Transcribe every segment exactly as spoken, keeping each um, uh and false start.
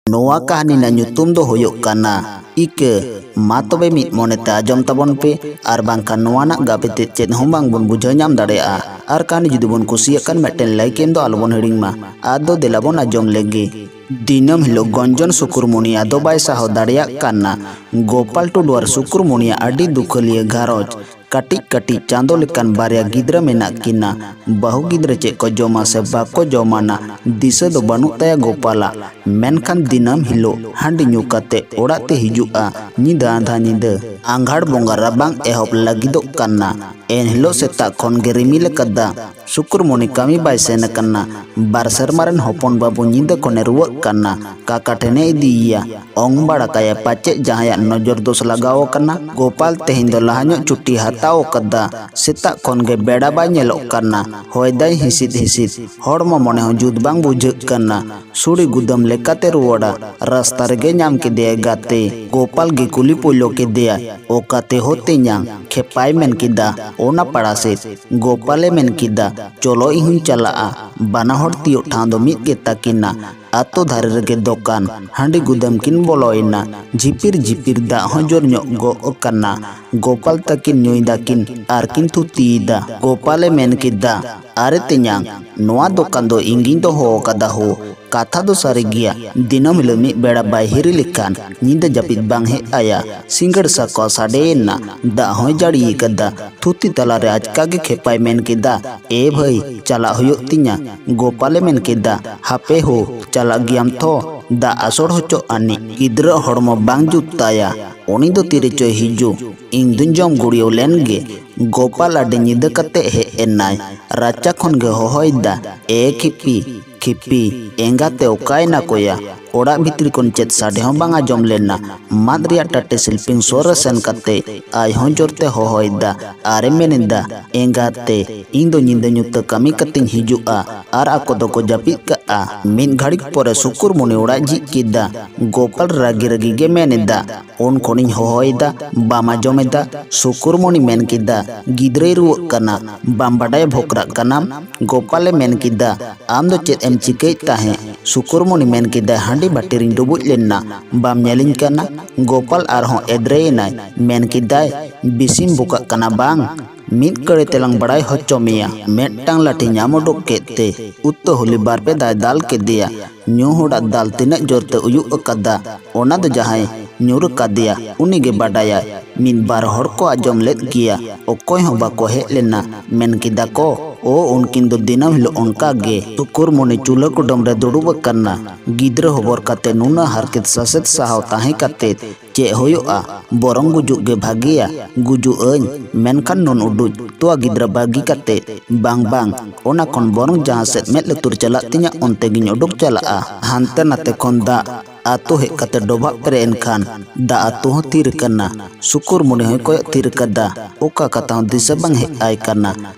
ᱱᱚᱣᱟ ᱠᱟᱹᱦᱱᱤ ᱨᱮᱱᱟᱜ ᱧᱩᱛᱩᱢ ᱫᱚ ᱦᱩᱭᱩᱜ ᱠᱟᱱᱟ ᱤᱠᱟᱹ᱾ ᱢᱟ ᱛᱚᱵᱮ ᱢᱤᱫ ᱢᱚᱱᱮᱛᱮ ᱟᱸᱡᱚᱢ ᱛᱟᱵᱚᱱ ᱯᱮ, ᱟᱨ ᱵᱟᱝᱠᱷᱟᱱ ᱱᱚᱣᱟ ᱨᱮᱱᱟᱜ ᱜᱟᱵᱮ ᱛᱮᱫ ᱪᱮᱫ ᱦᱚᱸ ᱵᱟᱝ ᱵᱚᱱ ᱵᱩᱡᱷᱟᱹᱣ ᱧᱟᱢ ᱫᱟᱲᱮᱭᱟᱜᱼᱟ᱾ ᱟᱨ ᱠᱟᱹᱦᱱᱤ ᱡᱩᱫᱤ ᱵᱚᱱ ᱠᱩᱥᱤᱭᱟᱜ ᱠᱷᱟᱱ ᱢᱤᱫᱴᱮᱱ like ᱮᱢ ᱫᱚ ᱟᱞᱚ ᱵᱚᱱ ᱦᱤᱲᱤᱧ ᱢᱟ᱾ ᱟᱫᱚ ᱫᱮᱞᱟ ᱵᱚᱱ ᱟᱸᱡᱚᱢ ᱞᱮᱜᱮ᱾ ᱫᱤᱱᱟᱹᱢ ᱦᱤᱞᱳᱜ ᱜᱚᱧᱡᱚᱱ ᱥᱩᱠᱩᱨᱢᱩᱱᱤ ᱟᱫᱚ ᱵᱟᱭ ᱥᱟᱦᱟᱣ ᱫᱟᱲᱮᱭᱟᱜ ᱠᱟᱱᱟ᱾ ᱜᱳᱯᱟᱞ ᱴᱩᱰᱩ ᱟᱨ ᱥᱩᱠᱩᱨᱢᱩᱱᱤᱭᱟᱜ ᱟᱹᱰᱤ ᱫᱩᱠᱷᱟᱹᱞᱤᱭᱟᱹ ᱜᱷᱟᱨᱚᱸᱡᱽ᱾ ᱠᱟᱹᱴᱤᱡ ᱠᱟᱹᱴᱤᱡ ᱪᱟᱸᱫᱚ ᱞᱮᱠᱟᱱ ᱵᱟᱨᱭᱟ ᱜᱤᱫᱽᱨᱟᱹ ᱢᱮᱱᱟᱜ ᱠᱤᱱᱟ᱾ ᱵᱟᱹᱦᱩ ᱜᱤᱫᱽᱨᱟᱹ ᱪᱮᱫ ᱠᱚ ᱡᱚᱢᱟ ᱥᱮ ᱵᱟᱠᱚ ᱡᱚᱢᱟ ᱱᱟ ᱫᱤᱥᱟᱹ ᱫᱚ ᱵᱟᱹᱱᱩᱜ ᱛᱟᱭᱟ ᱜᱳᱯᱟᱞᱟᱜ᱾ ᱢᱮᱱᱠᱷᱟᱱ ᱫᱤᱱᱟᱹᱢ ᱦᱤᱞᱳᱜ ᱦᱟᱺᱰᱤ ᱧᱩ ᱠᱟᱛᱮ ᱚᱲᱟᱜ ᱛᱮ ᱦᱤᱡᱩᱜᱼᱟ ᱧᱤᱫᱟᱹ ᱟᱸᱫᱷᱟ ᱧᱤᱫᱟᱹ᱾ ᱟᱸᱜᱷᱟᱲ ᱵᱚᱸᱜᱟ ᱨᱟᱵᱟᱝ ᱮᱦᱚᱵ ᱞᱟᱹᱜᱤᱫᱚᱜ ᱠᱟᱱᱟ᱾ ᱮᱱᱦᱤᱞᱳᱜ ᱥᱮᱛᱟᱜ ᱠᱷᱚᱱ ᱜᱮ ᱨᱤᱢᱤᱞ ᱟᱠᱟᱫᱟ᱾ ᱥᱩᱠᱨᱢᱩᱱᱤ ᱠᱟᱹᱢᱤ ᱵᱟᱭ ᱥᱮᱱ ᱟᱠᱟᱱᱟ᱾ ᱵᱟᱨ ᱥᱮᱨᱢᱟ ᱨᱮᱱ ᱦᱚᱯᱚᱱ ᱵᱟᱹᱵᱩ ᱧᱤᱫᱟᱹ ᱠᱷᱚᱱᱮ ᱨᱩᱣᱟᱹᱜ ᱠᱟᱱᱟ᱾ ᱠᱟᱠᱟ ᱴᱷᱮᱱᱮ ᱤᱫᱤᱭᱮᱭᱟ᱾ ᱚᱝ ᱵᱟᱲᱟ ᱠᱟᱭᱟ ᱯᱟᱪᱮᱫ ᱡᱟᱦᱟᱸᱭᱟᱜ ᱱᱚᱡᱚᱨ ᱫᱳᱥ ᱞᱟᱜᱟᱣ ᱟᱠᱟᱱᱟ᱾ ᱜᱳᱯᱟᱞ ᱛᱮᱦᱮᱧ ᱫᱚ ᱞᱟᱦᱟ ᱧᱚᱜ ᱪᱷᱩᱴᱤ ᱦᱟᱛᱟᱣ ᱟᱠᱟᱫᱟ᱾ ᱥᱮᱛᱟᱜ ᱠᱷᱚᱱ ᱜᱮ ᱵᱮᱲᱟ ᱵᱟᱭ ᱧᱮᱞᱚᱜ ᱠᱟᱱᱟ᱾ ᱦᱚᱭ ᱫᱟᱭ ᱦᱤᱥᱤᱫ ᱦᱤᱥᱤᱫ᱾ ᱦᱚᱲᱢᱚ ᱢᱚᱱᱮ ᱦᱚᱸ ᱡᱩᱛ ᱵᱟᱝ ᱵᱩᱡᱷᱟᱹᱜ ᱠᱟᱱᱟ᱾ ᱥᱩᱲᱤ ᱜᱩᱫᱟᱹᱢ ᱞᱮᱠᱟᱛᱮ ᱨᱩᱣᱟᱹᱲᱟ᱾ ᱨᱟᱥᱛᱟ ᱨᱮᱜᱮ ᱧᱟᱢ ᱠᱮᱫᱮᱭᱟᱭ ᱜᱟᱛᱮ᱾ ᱜᱳᱯᱟᱞ ᱜᱮ ᱠᱩᱞᱤ ᱯᱩᱭᱞᱩ ᱠᱮᱫᱮᱭᱟ, "ᱚᱠᱟᱛᱮ ᱦᱳ ᱛᱮᱧᱟᱝ?" ᱠᱷᱮᱯᱟᱭ ᱢᱮᱱ ᱠᱮᱫᱟ, "ᱚᱱᱟ ᱯᱟᱲᱟ ᱥᱮᱫ᱾" ᱜᱳᱯᱟᱞᱮ ᱢᱮᱱ ᱠᱮᱫᱟ, "ᱪᱚᱞᱚ ᱤᱧ ᱦᱚᱧ ᱪᱟᱞᱟᱜᱼᱟ᱾" ᱵᱟᱱᱟ ᱦᱚᱲ ᱛᱤᱭᱳᱜ ᱴᱷᱟᱶ ᱫᱚ ᱢᱤᱫ ᱜᱮ ᱛᱟᱹᱠᱤᱱᱟ᱾ ᱟᱛᱳ ᱫᱷᱟᱨᱮ ᱨᱮᱜᱮ ᱫᱚᱠᱟᱱ᱾ ᱦᱟᱺᱰᱤ ᱜᱩᱫᱟᱹᱢ ᱠᱤᱱ ᱵᱚᱞᱚᱭᱮᱱᱟ᱾ ᱡᱷᱤᱯᱤᱨ ᱡᱷᱤᱯᱤᱨ ᱫᱟᱜ ᱦᱚᱸ ᱡᱳᱨ ᱧᱚᱜ ᱜᱚᱜ ᱟᱠᱟᱱᱟ᱾ ᱜᱳᱯᱟᱞ ᱛᱟᱹᱠᱤᱱ ᱧᱩᱭ ᱫᱟᱹᱠᱤᱱ ᱟᱨ ᱠᱤᱱ ᱛᱷᱩᱛᱤᱭᱮᱫᱟ᱾ ᱜᱳᱯᱟᱞᱮ ᱢᱮᱱ ᱠᱮᱫᱟ, "ᱟᱨᱮ ᱛᱮᱧᱟᱝ, ᱱᱚᱣᱟ ᱫᱚᱠᱟᱱ ᱫᱚ ᱤᱧ ᱜᱤᱧ ᱫᱚᱦᱚ ᱟᱠᱟᱫᱟ ᱦᱳ᱾ ᱠᱟᱛᱷᱟ ᱫᱚ ᱥᱟᱹᱨᱤ ᱜᱮᱭᱟ, ᱫᱤᱱᱟᱹᱢ ᱦᱤᱞᱳᱜ ᱢᱤᱫ ᱵᱮᱲᱟ ᱵᱟᱭ ᱦᱤᱨᱤ ᱞᱮᱠᱷᱟᱱ ᱧᱤᱫᱟᱹ ᱡᱟᱹᱯᱤᱫ ᱵᱟᱝ ᱦᱮᱡ ᱟᱭᱟ᱾" ᱥᱤᱸᱜᱟᱹᱲ ᱥᱟᱠᱣᱟ ᱥᱟᱰᱮᱭᱮᱱᱟ᱾ ᱫᱟᱜ ᱦᱚᱸᱭ ᱡᱟᱹᱲᱤ ᱟᱠᱟᱫᱟ᱾ ᱛᱷᱩᱛᱤ ᱛᱟᱞᱟᱨᱮ ᱟᱪᱠᱟ ᱜᱮ ᱠᱷᱮᱯᱟᱭ ᱢᱮᱱ ᱠᱮᱫᱟ, "ᱮ ᱵᱷᱟᱹᱭ, ᱪᱟᱞᱟᱜ ᱦᱩᱭᱩᱜ ᱛᱤᱧᱟ?" ᱜᱳᱯᱟᱞᱮ ᱢᱮᱱ ᱠᱮᱫᱟ, "ᱦᱟᱯᱮ ᱦᱳ, ᱪᱟᱞᱟᱜ ᱜᱮᱭᱟᱢ ᱛᱷᱚ? ᱫᱟᱜ ᱟᱥᱚᱲ ᱦᱚᱪᱚᱜ ᱟᱹᱱᱤᱡ᱾ ᱜᱤᱫᱽᱨᱟᱹ ᱦᱚᱲᱢᱚ ᱵᱟᱝ ᱡᱩᱛ ᱛᱟᱭᱟ᱾ ᱩᱱᱤ ᱫᱚ ᱛᱤᱨᱮ ᱪᱚᱭ ᱦᱤᱡᱩᱜ? ᱤᱧ ᱫᱩᱧ ᱡᱚᱢ ᱜᱩᱲᱭᱟᱹᱣ ᱞᱮᱱ ᱜᱮ᱾" ᱜᱳᱯᱟᱞ ᱟᱹᱰᱤ ᱧᱤᱫᱟᱹ ᱠᱟᱛᱮ ᱦᱮᱡ ᱮᱱᱟᱭ᱾ ᱨᱟᱪᱟ ᱠᱷᱚᱱ ᱜᱮ ᱦᱚᱦᱚᱭᱮᱫᱟ, "ᱮ ᱠᱷᱤᱯᱤ, ᱠᱷᱤᱯᱤ, ᱮᱸᱜᱟᱛᱮ ᱚᱠᱟᱭᱮᱱᱟ ᱠᱚᱭᱟ?" ᱚᱲᱟᱜ ᱵᱷᱤᱛᱨᱤ ᱠᱷᱚᱱ ᱪᱮᱫ ᱥᱟᱰᱮ ᱦᱚᱸ ᱵᱟᱝ ᱟᱸᱡᱚᱢ ᱞᱮᱱᱟ᱾ ᱢᱟᱫ ᱨᱮᱭᱟᱜ ᱴᱟᱹᱴᱤ ᱥᱤᱞᱯᱤᱧ ᱥᱩᱨ ᱨᱮ ᱥᱮᱱ ᱠᱟᱛᱮ ᱟᱡ ᱦᱚᱸ ᱡᱳᱨᱛᱮ ᱦᱚᱦᱚᱭᱮᱫᱟ ᱟᱨᱮ ᱢᱮᱱᱮᱫᱟ, "ᱮᱸᱜᱟᱛᱮ, ᱤᱧ ᱫᱚ ᱧᱤᱫᱟᱹ ᱧᱩᱛᱟᱹ ᱠᱟᱹᱢᱤ ᱠᱟᱛᱮᱧ ᱦᱤᱡᱩᱜᱼᱟ ᱟᱨ ᱟᱠᱚ ᱫᱚᱠᱚ ᱡᱟᱹᱯᱤᱫ ᱠᱟᱜᱼᱟ᱾" ᱢᱤᱫ ᱜᱷᱟᱹᱲᱤᱡ ᱯᱚᱨᱮ ᱥᱩᱠᱩᱨᱢᱩᱱᱤ ᱚᱲᱟᱜ ᱡᱷᱤᱡ ᱠᱮᱫᱟ᱾ ᱜᱳᱯᱟᱞ ᱨᱟᱹᱜᱤ ᱨᱟᱹᱜᱤ ᱜᱮ ᱢᱮᱱᱮᱫᱟ, "ᱩᱱ ᱠᱷᱚᱱᱤᱧ ᱦᱚᱦᱚᱭᱮᱫᱟ, ᱵᱟᱢ ᱟᱸᱡᱚᱢᱮᱫᱟ?" ᱥᱩᱠᱩᱨᱢᱩᱱᱤ ᱢᱮᱱ ᱠᱮᱫᱟ, "ᱜᱤᱫᱽᱨᱟᱹᱭ ᱨᱩᱣᱟᱹᱜ ᱠᱟᱱᱟ, ᱵᱟᱢ ᱵᱟᱰᱟᱭᱟ ᱵᱷᱚᱠᱨᱟᱜ ᱠᱟᱱᱟᱢ?" ᱜᱳᱯᱟᱞᱮ ᱢᱮᱱ ᱠᱮᱫᱟ, "ᱟᱢ ᱫᱚ ᱪᱮᱫ ᱮᱢ ᱪᱤᱠᱟᱹᱭᱮᱫ ᱛᱟᱦᱮᱸᱫ?" ᱥᱩᱠᱩᱨᱢᱩᱱᱤ ᱢᱮᱱ ᱠᱮᱫᱟ, "ᱦᱟᱺᱰᱤ ᱵᱷᱟᱹᱴᱤ ᱨᱤᱧ ᱰᱩᱵᱩᱡ ᱞᱮᱱᱟ, ᱵᱟᱢ ᱧᱮᱞᱤᱧ ᱠᱟᱱᱟ? ᱜᱳᱯᱟᱞ ᱟᱨᱦᱚᱸ ᱮᱫᱽᱨᱮᱭᱮᱱᱟᱭ, ᱢᱮᱱ ᱠᱮᱫᱟᱭ, ᱵᱮᱥᱤᱢ ᱵᱚᱠᱟᱜ ᱠᱟᱱᱟ ᱵᱟᱝ? ᱢᱤᱫ ᱠᱟᱹᱲᱤ ᱛᱮᱞᱟᱝ ᱵᱟᱲᱟᱭ ᱦᱚᱪᱚ ᱢᱮᱭᱟ, ᱢᱤᱫᱴᱟᱝ ᱞᱟᱴᱷᱤ ᱧᱟᱢ ᱩᱰᱩᱠ ᱠᱮᱫ ᱛᱮ ᱩᱛᱛᱚ ᱦᱚᱞᱤ ᱵᱟᱨ ᱯᱮ ᱫᱷᱟᱣ ᱫᱟᱞ ᱠᱮᱫᱮᱭᱟ᱾ ᱧᱩ ᱦᱚᱲᱟᱜ ᱫᱟᱞ ᱛᱤᱱᱟᱹᱜ ᱡᱳᱨ ᱛᱮ ᱩᱭᱩᱜ ᱟᱠᱟᱫᱟ, ᱚᱱᱟ ᱫᱚ ᱡᱟᱦᱟᱸᱭ ᱧᱩᱨ ᱟᱠᱟᱫᱮᱭᱟ ᱩᱱᱤ ᱜᱮ ᱵᱟᱰᱟᱭᱟᱭ᱾ ᱢᱤᱫ ᱵᱟᱨ ᱦᱚᱲ ᱠᱚ ᱟᱸᱡᱚᱢ ᱞᱮᱫ ᱜᱮᱭᱟ, ᱚᱠᱚᱭ ᱦᱚᱸ ᱵᱟᱠᱚ ᱦᱮᱡ ᱞᱮᱱᱟ᱾ ᱢᱮᱱ ᱠᱮᱫᱟ ᱠᱚ, ᱳ, ᱩᱱᱠᱤᱱ ᱫᱚ ᱫᱤᱱᱟᱹᱢ ᱦᱤᱞᱳᱜ ᱚᱱᱠᱟ ᱜᱮ᱾ ᱥᱩᱠᱩᱨᱢᱩᱱᱤ ᱪᱩᱞᱦᱟᱹ ᱠᱩᱰᱟᱹᱢ ᱨᱮ ᱫᱩᱲᱩᱵ ᱟᱠᱟᱱᱟ᱾ ᱜᱤᱫᱽᱨᱟᱹ ᱦᱚᱵᱚᱨ ᱠᱟᱛᱮ ᱱᱩᱱᱟᱹᱜ ᱦᱟᱨᱠᱮᱛ ᱥᱟᱥᱮᱛ ᱥᱟᱦᱟᱣ ᱛᱟᱦᱮᱸ ᱠᱟᱛᱮ ᱪᱮᱫ ᱦᱩᱭᱩᱜᱼᱟ? ᱵᱚᱨᱚᱝ ᱜᱩᱡᱩᱜ ᱜᱮ ᱵᱷᱟᱹᱜᱤᱭᱟ᱾ ᱜᱩᱡᱩᱜ ᱟᱹᱧ, ᱢᱮᱱᱠᱷᱟᱱ ᱱᱩᱱ ᱩᱰᱩᱡ ᱛᱚᱣᱟ ᱜᱤᱫᱽᱨᱟᱹ ᱵᱟᱹᱜᱤ ᱠᱟᱛᱮ᱾ ᱵᱟᱝ, ᱵᱟᱝ, ᱚᱱᱟ ᱠᱷᱚᱱ ᱵᱚᱨᱚᱝ ᱡᱟᱦᱟᱸ ᱥᱮᱫ ᱢᱮᱫ ᱞᱩᱛᱩᱨ ᱪᱟᱞᱟᱜ ᱛᱤᱧᱟ ᱚᱱᱛᱮ ᱜᱤᱧ ᱩᱰᱩᱠ ᱪᱟᱞᱟᱜᱼᱟ᱾ ᱦᱟᱱᱛᱮ ᱱᱟᱛᱮ ᱠᱷᱚᱱ ᱫᱟᱜ ᱟᱹᱛᱩ ᱦᱮᱡ ᱠᱟᱛᱮ ᱰᱚᱵᱷᱟᱜ ᱯᱮᱨᱮᱡ ᱮᱱ ᱠᱷᱟᱱ ᱫᱟᱜ ᱟᱹᱛᱩ ᱦᱚᱸ ᱛᱷᱤᱨ ᱟᱠᱟᱱᱟ᱾ ᱥᱩᱠᱩᱨᱢᱩᱱᱤ ᱦᱚᱸᱭ ᱠᱚᱭᱚᱜ ᱛᱷᱤᱨ ᱟᱠᱟᱫᱟ᱾ ᱚᱠᱟ ᱠᱟᱛᱷᱟ ᱦᱚᱸ ᱫᱤᱥᱟᱹ ᱵᱟᱝ ᱦᱮᱡ ᱟᱭ ᱠᱟᱱᱟ᱾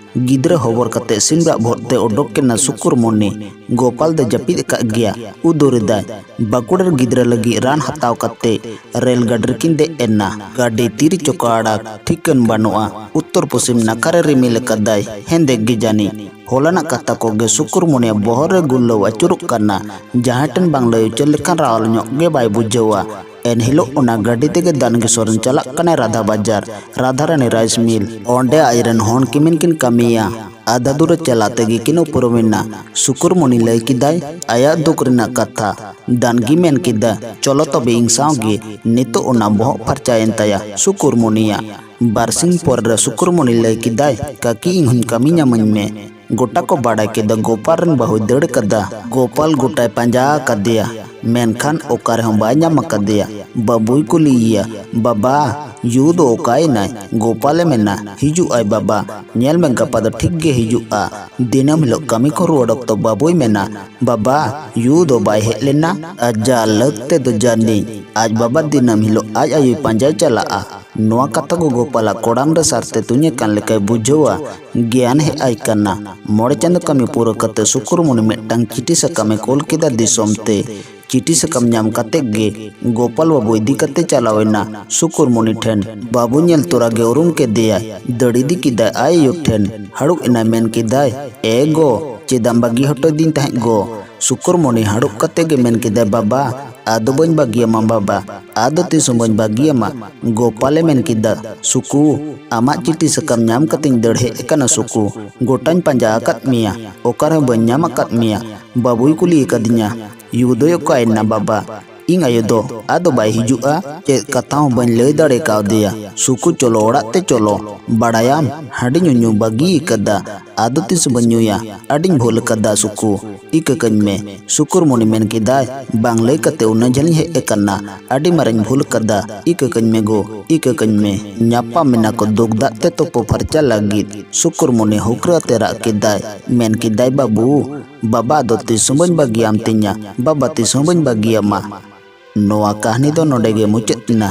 ᱜᱤᱫᱽᱨᱟᱹ ᱦᱚᱵᱚᱨ ᱠᱟᱛᱮ ᱥᱤᱢ ᱨᱟᱜ ᱵᱷᱚᱨ ᱛᱮ ᱚᱰᱚᱠ ᱮᱱᱟ ᱥᱩᱠᱩᱨᱢᱩᱱᱤ᱾ ᱜᱳᱯᱟᱞ ᱫᱚ ᱡᱟᱹᱯᱤᱫ ᱟᱠᱟᱫ ᱜᱮᱭᱟ᱾ ᱩᱫᱩᱨ ᱮᱫᱟᱭ᱾ ᱵᱟᱸᱠᱩᱲᱟ ᱨᱮ ᱜᱤᱫᱽᱨᱟᱹ ᱞᱟᱹᱜᱤᱫ ᱨᱟᱱ ᱦᱟᱛᱟᱣ ᱠᱟᱛᱮ ᱨᱮᱞ ᱜᱟᱹᱰᱤ ᱨᱮᱠᱤᱱ ᱫᱮᱡ ᱮᱱᱟ᱾ ᱜᱟᱹᱰᱤ ᱛᱤᱨᱮ ᱪᱚᱠᱟ ᱟᱲᱟᱜ ᱴᱷᱤᱠᱟᱹᱱ ᱵᱟᱹᱱᱩᱜᱼᱟ᱾ ᱩᱛᱛᱚᱨ ᱯᱚᱪᱷᱤᱢ ᱱᱟᱠᱷᱟ ᱨᱮ ᱨᱤᱢᱤᱞ ᱟᱠᱟᱫᱟᱭ, ᱦᱮᱸᱫᱮ ᱜᱮ ᱡᱟᱹᱱᱤᱡ᱾ ᱦᱚᱞᱟᱱᱟᱜ ᱠᱟᱛᱷᱟ ᱠᱚᱜᱮ ᱥᱩᱠᱩᱨᱢᱩᱱᱤᱭᱟᱜ ᱵᱚᱦᱚᱜ ᱨᱮ ᱜᱩᱨᱞᱟᱹᱣ ᱟᱹᱪᱩᱨᱚᱜ ᱠᱟᱱᱟ᱾ ᱡᱟᱦᱟᱸᱭ ᱴᱷᱮᱱ ᱵᱟᱝ ᱞᱟᱹᱭ ᱩᱪᱟᱹᱲ ᱞᱮᱠᱷᱟᱱ ᱨᱟᱣᱟᱞ ᱧᱚᱜ ᱜᱮ ᱵᱟᱭ ᱵᱩᱡᱷᱟᱹᱣᱟ᱾ ᱮᱱᱦᱤᱞᱳᱜ ᱚᱱᱟ ᱜᱟᱹᱰᱤ ᱛᱮᱜᱮ ᱫᱟᱱᱜᱮᱥᱚᱨᱮᱱ ᱪᱟᱞᱟᱜ ᱠᱟᱱᱟᱭ ᱨᱟᱫᱷᱟ ᱵᱟᱡᱟᱨ, ᱨᱟᱫᱷᱟ ᱨᱟᱱᱤ ᱨᱟᱭᱤᱥ ᱢᱤᱞ᱾ ᱚᱸᱰᱮ ᱟᱡᱨᱮᱱ ᱦᱚᱲ ᱠᱤᱢᱤᱱ ᱠᱤᱱ ᱠᱟᱹᱢᱤᱭᱟ᱾ ᱟᱫᱷᱟ ᱫᱩᱨ ᱨᱮ ᱪᱟᱞᱟᱣ ᱛᱮᱜᱮ ᱠᱤᱱ ᱩᱯᱨᱩᱢᱮᱱᱟ᱾ ᱥᱩᱠᱩᱨᱢᱩᱱᱤ ᱞᱟᱹᱭ ᱠᱮᱫᱟᱭ ᱟᱭᱟᱜ ᱫᱩᱠ ᱨᱮᱱᱟᱜ ᱠᱟᱛᱷᱟ᱾ ᱫᱟᱱᱜᱤ ᱢᱮᱱ ᱠᱮᱫᱟ, ᱪᱚᱞᱚ ᱛᱚᱵᱮ ᱤᱧ ᱥᱟᱶ ᱜᱮ᱾ ᱱᱤᱛᱚᱜ ᱚᱱᱟ ᱵᱚᱦᱚᱜ ᱯᱷᱟᱨᱪᱟᱭᱮᱱ ᱛᱟᱭᱟ ᱥᱩᱠᱩᱨᱢᱩᱱᱤᱭᱟᱜ᱾ ᱵᱟᱨᱥᱤᱧ ᱯᱚᱨ ᱨᱮ ᱥᱩᱠᱩᱨᱢᱩᱱᱤ ᱞᱟᱹᱭ ᱠᱮᱫᱟᱭ, ᱠᱟᱹᱠᱤ, ᱤᱧ ᱦᱚᱸᱧ ᱠᱟᱹᱢᱤ ᱧᱟᱢᱟᱹᱧ ᱢᱮ᱾ ᱜᱚᱴᱟ ᱠᱚ ᱵᱟᱲᱟᱭ ᱠᱮᱫᱟ ᱜᱳᱯᱟᱞ ᱨᱮᱱ ᱵᱟᱹᱦᱩᱭ ᱫᱟᱹᱲ ᱠᱟᱫᱟ᱾ ᱜᱳᱯᱟᱞ ᱜᱚᱴᱟᱭ ᱯᱟᱸᱡᱟ ᱟᱠᱟᱫᱮᱭᱟ, ᱢᱮᱱᱠᱷᱟᱱ ᱚᱠᱟ ᱨᱮᱦᱚᱸ ᱵᱟᱭ ᱧᱟᱢ ᱟᱠᱟᱫᱮᱭᱟ᱾ ᱵᱟᱹᱵᱩᱭ ᱠᱩᱞᱤᱭᱮᱭᱟ, ᱵᱟᱵᱟ, ᱭᱩ ᱫᱚ ᱚᱠᱟᱭᱮᱱᱟᱭ? ᱜᱳᱯᱟᱞᱮ ᱢᱮᱱᱟ, ᱦᱤᱡᱩᱜ ᱟᱭ ᱵᱟᱵᱟ, ᱧᱮᱞ ᱢᱮ ᱜᱟᱯᱟ ᱫᱚ ᱴᱷᱤᱠ ᱜᱮ ᱦᱤᱡᱩᱜᱼᱟ᱾ ᱫᱤᱱᱟᱹᱢ ᱦᱤᱞᱳᱜ ᱠᱟᱹᱢᱤ ᱠᱷᱚᱱ ᱨᱩᱣᱟᱹᱲ ᱚᱠᱛᱚ ᱵᱟᱹᱵᱩᱭ ᱢᱮᱱᱟ, ᱵᱟᱵᱟ, ᱭᱩ ᱫᱚ ᱵᱟᱭ ᱦᱮᱡ ᱞᱮᱱᱟ? ᱟᱡᱟᱜ ᱞᱟᱹᱠ ᱛᱮᱫᱚ ᱡᱟᱹᱱᱤᱡ ᱟᱡ ᱵᱟᱵᱟ ᱫᱤᱱᱟᱹᱢ ᱦᱤᱞᱳᱜ ᱟᱡ ᱟᱭᱳᱭ ᱯᱟᱸᱡᱟᱭ ᱪᱟᱞᱟᱜᱼᱟ᱾ ᱱᱚᱣᱟ ᱠᱟᱛᱷᱟ ᱠᱚ ᱜᱳᱯᱟᱞᱟᱜ ᱠᱚᱲᱟᱢ ᱨᱮ ᱥᱟᱨᱛᱮ ᱛᱩᱧ ᱟᱠᱟᱱ ᱞᱮᱠᱟᱭ ᱵᱩᱡᱷᱟᱹᱣᱟ᱾ ᱜᱮᱭᱟᱱ ᱦᱮᱡ ᱟᱭ ᱠᱟᱱᱟ᱾ ᱢᱚᱬᱮ ᱪᱟᱸᱫᱚ ᱠᱟᱹᱢᱤ ᱯᱩᱨᱟᱹ ᱠᱟᱛᱮ ᱥᱩᱠᱩᱨᱢᱩᱱᱤ ᱢᱤᱫᱴᱟᱝ ᱪᱤᱴᱷᱤ ᱥᱟᱠᱟᱢᱮ ᱠᱳᱞ ᱠᱮᱫᱟ ᱫᱤᱥᱚᱢ ᱛᱮ᱾ ᱪᱤᱴᱷᱤ ᱥᱟᱠᱟᱢ ᱧᱟᱢ ᱠᱟᱛᱮ ᱜᱮ ᱜᱳᱯᱟᱞ ᱵᱟᱹᱵᱩ ᱤᱫᱤ ᱠᱟᱛᱮ ᱪᱟᱞᱟᱣ ᱮᱱᱟ ᱥᱩᱠᱩᱨᱢᱩᱱᱤ ᱴᱷᱮᱱ᱾ ᱵᱟᱹᱵᱩ ᱧᱮᱞ ᱛᱚᱨᱟ ᱜᱮ ᱩᱨᱩᱢ ᱠᱮᱫᱮᱭᱟᱭ᱾ ᱫᱟᱹᱲ ᱤᱫᱤ ᱠᱮᱫᱟᱭ ᱟᱡ ᱟᱭᱳ ᱴᱷᱮᱱ᱾ ᱦᱟᱹᱲᱩᱵ ᱮᱱᱟᱭ, ᱢᱮᱱ ᱠᱮᱫᱟᱭ, ᱮ ᱜᱚ, ᱪᱮᱫᱟᱢ ᱵᱟᱹᱜᱤ ᱦᱚᱴᱚᱭᱫᱤᱧ ᱛᱟᱦᱮᱸᱫ ᱜᱚ? ᱥᱩᱠᱩᱨᱢᱩᱱᱤ ᱦᱟᱹᱲᱩᱵ ᱠᱟᱛᱮ ᱜᱮ ᱢᱮᱱ ᱠᱮᱫᱟᱭ, "ᱵᱟᱵᱟ, ᱟᱫᱚ ᱵᱟᱹᱧ ᱵᱟᱹᱜᱤᱭᱟᱢᱟ ᱵᱟᱵᱟ, ᱟᱫᱚ ᱛᱤᱥ ᱦᱚᱸ ᱵᱟᱹᱧ ᱵᱟᱹᱜᱤᱭᱟᱢᱟ᱾" ᱜᱳᱯᱟᱞᱮ ᱢᱮᱱ ᱠᱮᱫᱟ, "ᱥᱩᱠᱩ, ᱟᱢᱟᱜ ᱪᱤᱴᱷᱤ ᱥᱟᱠᱟᱢ ᱧᱟᱢ ᱠᱟᱛᱮᱧ ᱫᱟᱹᱲ ᱦᱮᱡ ᱟᱠᱟᱱᱟ ᱥᱩᱠᱩ᱾ ᱜᱚᱴᱟᱧ ᱯᱟᱸᱡᱟ ᱟᱠᱟᱫ ᱢᱮᱭᱟ, ᱚᱠᱟ ᱨᱮᱦᱚᱸ ᱵᱟᱹᱧ ᱧᱟᱢ ᱟᱠᱟᱫ ᱢᱮᱭᱟ᱾ ᱵᱟᱹᱵᱩᱭ ᱠᱩᱞᱤ ᱟᱠᱟᱫᱤᱧᱟ, 'ᱭᱩ ᱫᱚᱭ ᱚᱠᱟᱭᱮᱱᱟ ᱵᱟᱵᱟ?' ᱤᱧ ᱟᱭᱳ ᱫᱚ ᱟᱫᱚ ᱵᱟᱭ ᱦᱤᱡᱩᱜᱼᱟ, ᱪᱮᱫ ᱠᱟᱛᱷᱟ ᱦᱚᱸ ᱵᱟᱹᱧ ᱞᱟᱹᱭ ᱫᱟᱲᱮ ᱠᱟᱣᱫᱮᱭᱟ᱾ ᱥᱩᱠᱩ, ᱪᱚᱞᱚ ᱚᱲᱟᱜ ᱛᱮ ᱪᱚᱞᱚ᱾ ᱵᱟᱲᱟᱭᱟᱢ, ᱦᱟᱺᱰᱤ ᱧᱩ ᱧᱩ ᱵᱟᱹᱜᱤ ᱟᱠᱟᱫᱟ, ᱟᱫᱚ ᱛᱤᱥ ᱵᱟᱹᱧ ᱧᱩᱭᱟ? ᱟᱹᱰᱤᱧ ᱵᱷᱩᱞ ᱟᱠᱟᱫᱟ ᱥᱩᱠᱩ, ᱤᱠᱟᱹ ᱠᱟᱹᱧ ᱢᱮ᱾" ᱥᱩᱠᱩᱨᱢᱩᱱᱤ ᱢᱮᱱ ᱠᱮᱫᱟᱭ, "ᱵᱟᱝ ᱞᱟᱹᱭ ᱠᱟᱛᱮ ᱩᱱᱟᱹᱜ ᱡᱷᱟᱹᱞᱤᱧ ᱦᱮᱡ ᱟᱠᱟᱱᱟ, ᱟᱹᱰᱤ ᱢᱟᱨᱟᱝ ᱵᱷᱩᱞ ᱟᱠᱟᱫᱟ, ᱤᱠᱟᱹ ᱠᱟᱹᱧ ᱢᱮ ᱜᱳ, ᱤᱠᱟᱹ ᱠᱟᱹᱧ ᱢᱮ᱾" ᱧᱟᱯᱟᱢ ᱮᱱᱟ ᱠᱚ ᱫᱩᱠ ᱫᱟᱜ ᱛᱮ ᱛᱩᱯᱩ ᱯᱷᱟᱨᱪᱟ ᱞᱟᱹᱜᱤᱫ᱾ ᱥᱩᱠᱩᱨᱢᱩᱱᱤ ᱦᱩᱠᱨᱟᱹ ᱟᱛᱮ ᱨᱟᱜ ᱠᱮᱫᱟᱭ, ᱢᱮᱱ ᱠᱮᱫᱟᱭ, "ᱵᱟᱹᱵᱩ, ᱵᱟᱵᱟ ᱫᱚ ᱛᱤᱥ ᱦᱚᱸ ᱵᱟᱹᱧ ᱵᱟᱹᱜᱤᱭᱟᱢ ᱛᱤᱧᱟ, ᱵᱟᱵᱟ ᱛᱤᱥ ᱦᱚᱸ ᱵᱟᱹᱧ ᱵᱟᱹᱜᱤᱭᱟᱢᱟ᱾" ᱱᱚᱣᱟ ᱠᱟᱹᱦᱱᱤ ᱫᱚ ᱱᱚᱰᱮ ᱜᱮ ᱢᱩᱪᱟᱹᱫ ᱮᱱᱟ᱾